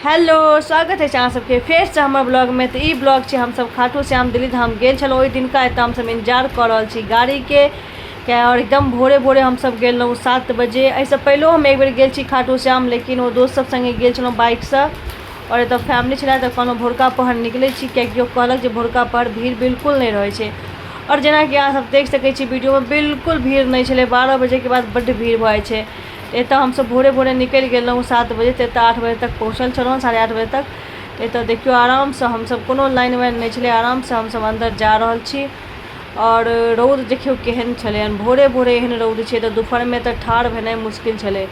Hello, स्वागत अछि अहाँ सबके फेरसँ हमर ब्लॉगमे। तऽ ई ब्लॉग छै, हमसब खाटू श्याम दिल्ली धाम गेल छलहुँ ओहि दिनका। एतऽ हमसब इन्तजार कऽ रहल छी गाड़ीके आओर एकदम भोरे भोरे हमसब गेल रहौँ 7 बजे। एहिसँ पहिलो हम एक बेर गेल छी खाटू श्याम, लेकिन ओ दोस्त सब सङ्गे गेल छलहुँ बाइकसँ आओर एतऽ फैमिली छलै, तऽ कहलहुँ भोरका पहर निकलै छी, कियाकि ओ कहलक जे भोरका पहर भीड़ बिल्कुल नहि रहै छै। आओर जेनाकि अहाँ सब देख सकै छी वीडियोमे, बिल्कुल भीड़ नहि छलै। 12 बजेके बाद बड्ड भीड़ भऽ जाइ छै। एतऽ हमसब भोरे भोरे निकलि गेलहुँ 7 बजे, तऽ एतऽ 8 बजे तक पहुँचल छलहुँ, 8:30 बजे तक। एतऽ देखियौ, आरामसँ हमसब, कोनो लाइन वाइन नहि छलै, आरामसँ हमसब अन्दर जा रहल छी। आओर रौद देखियौ केहन छलै हन। भोरे भोरे एहन रौद छै तऽ दुपहरमे तऽ ठाढ़ भेनाइ मुश्किल छलै।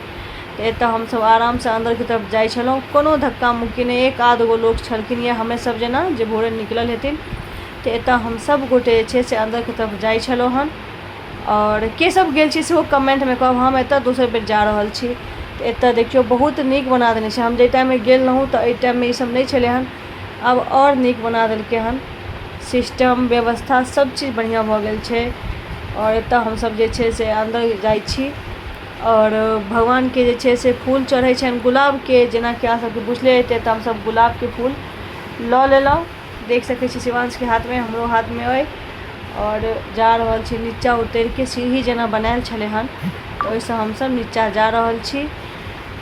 तऽ एतऽ हमसब आरामसँ अन्दरके तरफ जाइ छलहुँ, कोनो धक्का मुक्की नहि। एक आध गो लोक छलखिन यऽ हमे सब जेना जे भोरे निकलल हेथिन। तऽ एतऽ हमसब गोटे जे छै से अन्दरके तरफ जाइ छलहुँ हन। आओर के सब गेल छी सेहो कमेन्टमे कहब। हम एतऽ दोसर बेर जा रहल छी। तऽ एतऽ देखियौ, बहुत नीक बना देने छै। हम जाहि टाइममे गेल रहौँ तऽ एहि टाइममे ईसब नहि छलै हन, आब आओर नीक बना देलकै हन। सिस्टम, व्यवस्था सब चीज बढ़िआँ भऽ गेल छै। आओर एतऽ हमसब जे छै से अन्दर जाइ छी आओर भगवानके जे छै से फूल चढ़ै छनि गुलाबके, जेनाकि अहाँ सबके बुझले हेतै। तऽ हमसब गुलाबके फूल लऽ लेलहुँ। देख सकै छी, शिवांशके हाथमे, हमरो हाथमे अइ। आओर जा रहल छी नीचा उतरिके, सीढ़ी जेना बनायल छलै हन, तऽ ओहिसँ हमसब नीचा जा रहल छी।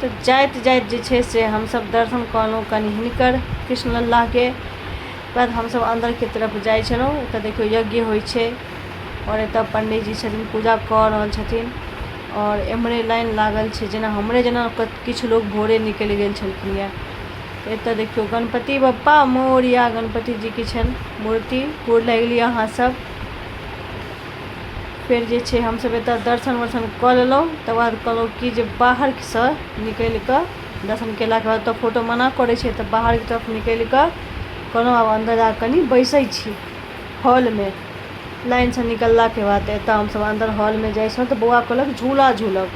तऽ जाइत जाइत जे छै से हमसब दर्शन कऽ कनि हिनकर कृष्ण लल्लाके बाद हमसब अन्दरके तरफ जाइ छलहुँ। एतऽ देखियौ, यज्ञ होइ छै आओर एतऽ पंडीजी छथिन, पूजा कऽ रहल छथिन। आओर एम्हरे लाइन लागल छै, जेना हमरे जेना किछु लोग भोरे निकलि गेल छलखिन यऽ। एतऽ देखियौ, गणपति बप्पा मोरिया, गणपति जीके छनि मूर्ति। गोर लागि लिअ अहाँ सब। फेर जे छै हमसब एतऽ दर्शन वर्शन कऽ लेलहुँ। तकर बाद कहलहुँ कि जे बाहरसँ निकलि कऽ, दर्शन केलाके बाद तऽ फोटो मना करै छै, तऽ बाहरके तरफ निकलि कऽ कहलहुँ आब अन्दर जा कऽ कनि बैसै छी हॉलमे, लाइनसँ निकललाके बाद। एतऽ हमसब अन्दर हॉलमे जाइ छलहुँ तऽ बौआ कहलक झूला झूलब।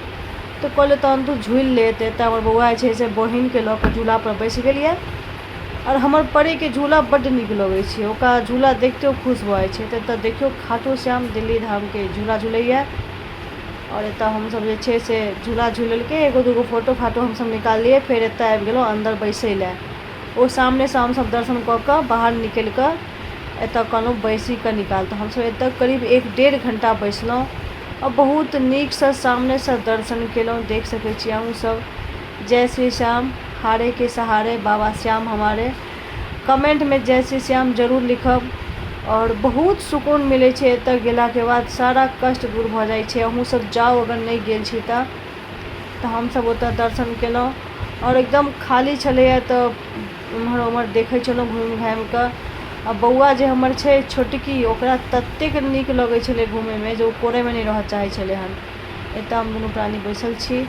तऽ कहलियै तहन तू झूलि ले। तऽ एतऽ हमर बौआ जे छै से बहिनके लऽ कऽ झूलापर बैस गेल यऽ। आओर हमर परीके झूला बड्ड नीक लगै छै, ओकरा झूला देखिते ओ खुश भऽ जाइ छै। तऽ एतऽ देखियौ, खाटू श्याम दिल्ली धामके झूला झूलैए। आओर एतऽ हमसब जे छै से झूला झूललकै, एगो दूगो फोटो फाटो हमसब निकाललियै। फेर एतऽ आबि गेलहुँ अन्दर बैसै लए। ओ सामनेसँ हमसब दर्शन कऽ कऽ बाहर निकलि कऽ एतऽ कहलहुँ बैसी कऽ निकाल। तऽ हमसब एतऽ करीब 1-1.5 घण्टा बैसलहुँ आओर बहुत नीकसँ सामनेसँ दर्शन केलहुँ। देख सकै छी अहूँसब। जय श्री श्याम, हारे के सहारे बाबा श्याम हमारे। कमेन्टमे जय श्री श्याम जरूर लिखब। आओर बहुत सुकून मिलै छै एतऽ गेलाके बाद, सारा कष्ट दूर भऽ जाइ छै। अहूँसब जाउ अगर नहि गेल छी तऽ। तऽ हमसब ओतऽ दर्शन केलहुँ आओर एकदम खाली छलैए, तऽ एम्हर ओम्हर देखै छलहुँ घुमि घामिकऽ। आ बौआ जे हमर छै छोटकी, ओकरा ततेक नीक लगै छलै घुमैमे जे ओ कोरेमे नहि रहऽ चाहै छलै हन। एतऽ हम दुनू प्राणी बैसल छी,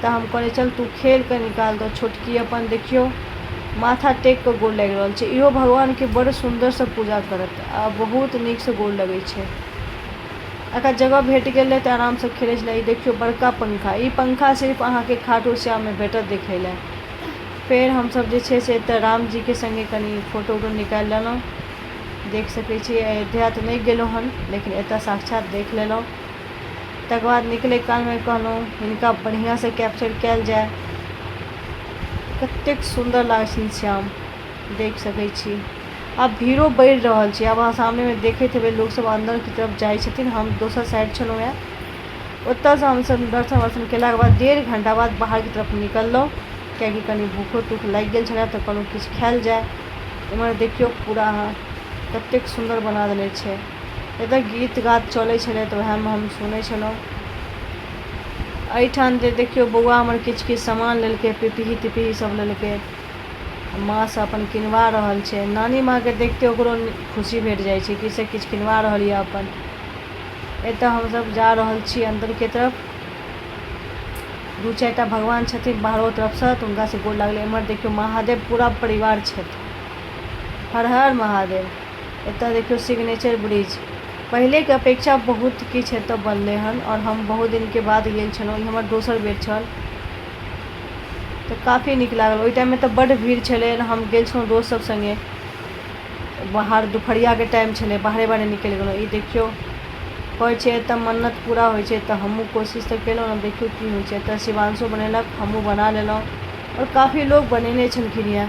तऽ हम कहलियै चल तू खेल कऽ निकाल। तऽ छोटकी अपन देखियौ माथा टेक कऽ गोर लागि रहल छै। इहो भगवानके बड़ सुन्दरसँ पूजा करत आ बहुत नीकसँ गोर लगै छै। एकरा जगह भेट गेलै तऽ आरामसँ खेलै छलै। ई देखियौ बड़का पंखा, ई पंखा सिर्फ अहाँके खाटू श्याममे भेटत देखै लए। फेर हमसब जे छै से एतऽ रामजीके सङ्गे कनि फोटो उटो निकालि लेलहुँ। देख सकै छी, अयोध्या तऽ नहि गेलहुँ हन, लेकिन एतऽ साक्षात देख लेलहुँ। तकर बाद निकलै कालमे कहलहुँ हिनका बढ़िआँसँ कैप्चर कयल जाय। कतेक सुन्दर लागै छथिन श्याम, देख सकै छी। आब भीड़ो बढ़ि रहल छै। आब अहाँ सामनेमे देखैत हेबै, लोकसब अन्दरके तरफ जाइ छथिन। हम दोसर साइड छलहुँ हेँ। ओतऽसँ हमसब दर्शन वर्शन केलाके बाद 1.5 घण्टा बाद बाहरके तरफ निकललहुँ, कियाकि कनि भूखो तूख लागि गेल छलै, तऽ कहलहुँ किछु खायल जाय। एम्हर देखियौ पूरा अहाँ, कतेक सुन्दर बना देने छै। एतऽ गीत गात चलै छलै, तऽ वएहमे हम सुनै छलहुँ। एहिठाम जे देखियौ, बौआ हमर किछु किछु सामान लेलकै, पिपही तिपही सब लेलकै, माँसँ अपन किनवा रहल छै। नानी माँके देखिते ओकरो खुशी भेट जाइ छै कि से किछु किनवा रहल यऽ अपन। एतऽ हमसब जा रहल छी अन्दरके तरफ। दू चारिटा भगवान छथिन बाहरो तरफसँ, तऽ हुनकासँ गोर लागलै। एम्हर देखियौ, महादेव पूरा परिवार छथि। हर हर महादेव। एतऽ देखियौ सिग्नेचर ब्रिज, पहिलेके अपेक्षा बहुत किछु एतऽ बनलै हन। आओर हम बहुत दिनके बाद गेल छलहुँ, ई हमर दोसर बेर छल, तऽ काफी नीक लागल। ओहि टाइममे तऽ बड्ड भीड़ छलै। हम गेल छलहुँ दोस्त सब सङ्गे बाहर, दुपहरियाके टाइम छलै, बाहरे बाहरे निकलि गेलहुँ। ई देखियौ, कहै छै एतऽ मन्नत पूरा होइ छै, तऽ हमहूँ कोशिश तऽ केलहुँ। आब देखियौ की होइ छै। एतऽ शिवांशो बनेलक, हमहूँ बना लेलहुँ। आओर काफी लोग बनेने छलखिन यऽ।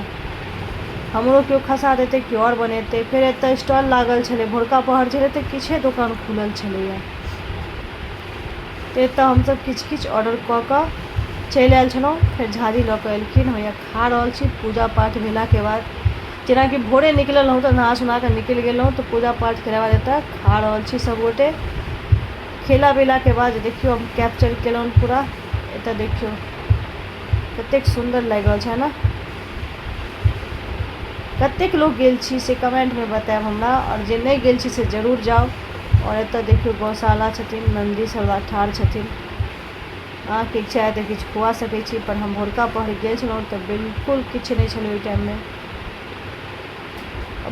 हमरो केओ खसा देतै, केओ आओर बनेतै। फेर एतऽ स्टॉल लागल छलै। भोरका पहर छलै तऽ किछे दोकान खुलल छलैए। तऽ एतऽ हमसभ किछु किछु ऑर्डर कऽ कऽ चलि आयल छलहुँ। फेर झाजी लऽ कऽ एलखिन। हैया खा रहल छी। पूजा पाठ भेलाके बाद, जेनाकि भोरे निकलल रहौँ तऽ नहा सोना कऽ निकलि गेलहुँ, तऽ पूजा पाठ केला बाद एतऽ खा रहल छी सभगोटे। खेला पीलाके बाद देखियौ, हम कैप्चर केलहुँ पूरा। एतऽ देखियौ, कतेक सुन्दर लागि रहल छै ने। कतेक लोक गेल छी से कमेंटमे बतायब हमरा, आओर जे नहि गेल छी से जरूर जाउ। आओर एतऽ देखियौ, गौशाला छथिन, नन्दी सब ठाढ़ छथिन। अहाँके इच्छा है तऽ किछु खुआ सकै छी, पर हम भोरका पहर गेल छलहुँ तऽ बिल्कुल किछु नहि छलै ओहि टाइममे।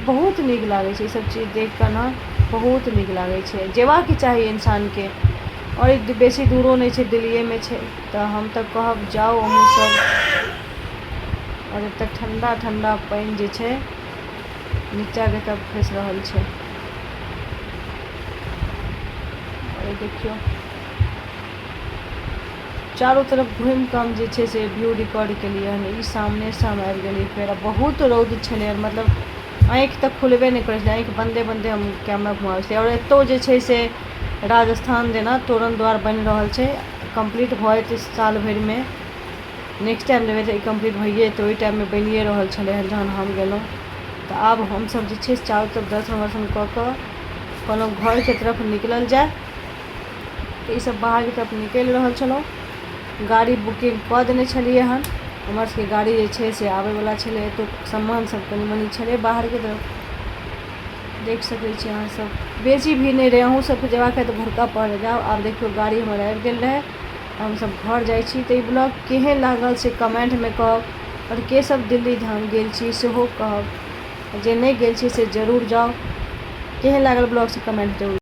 बहुत नीक लागै छै ईसब चीज देख कऽ ने, बहुत नीक लागै छै। जेबाक चाही इंसानके। आओर ई बेसी दूरो नहि छै, दिल्लिएमे छै, तऽ हम तऽ कहब जाउ अहूँसब। आओर एतऽ ठण्डा ठण्डा पानि जे छै नीचाके तरफ खसि रहल छै। आओर देखियौ, चारू तरफ घुमि कऽ हम जे छै से व्यू रिकॉर्ड केलियै हन। ई सामनेसँ हम आबि गेलियै। फेर बहुत रौद छलै हन, मतलब आँखि तऽ खुलबे नहि करै छलै, आँखि बन्दे बन्दे हम कैमरा घुमाबै छलियै। आओर एतौ जे छै से राजस्थान जेना तोरण द्वार बनि रहल छै। कम्प्लीट भऽ जेतै साल भरिमे। नेक्स्ट टाइम जेबै तऽ ई कम्प्लीट भइए जेतै। ओहि टाइममे बनिए रहल छलै हन जहन हम गेलहुँ। तऽ आब हमसभ जे छै चारू तरफ दर्शन वर्शन कऽ कऽ कहलहुँ घरके तरफ निकलल जाय। तऽ ईसभ बाहरके तरफ निकलि रहल छलहुँ। गाड़ी बुकिंग कऽ देने छलियै हन। हमर सबके गाड़ी जे छै से आबैवला छलै। एतौ सामान सब कनि मनि छलै बाहरके तरफ। देख सकै छी अहाँ सब, बेसी भीड़ नहि रहै। अहूँ सबके जेबाक है तऽ भोरका पहर जाउ। आब देखियौ, गाड़ी हमर आबि गेल रहै, हमसब घर जाइ छी। तऽ ई ब्लॉग केहन लागल से कमेंटमे कहब, आओर के सब दिल्ली धाम गेल छी सेहो कहब। जे नहि गेल छी से जरूर जाउ। केहन लागल ब्लॉग से कमेंट जरूर।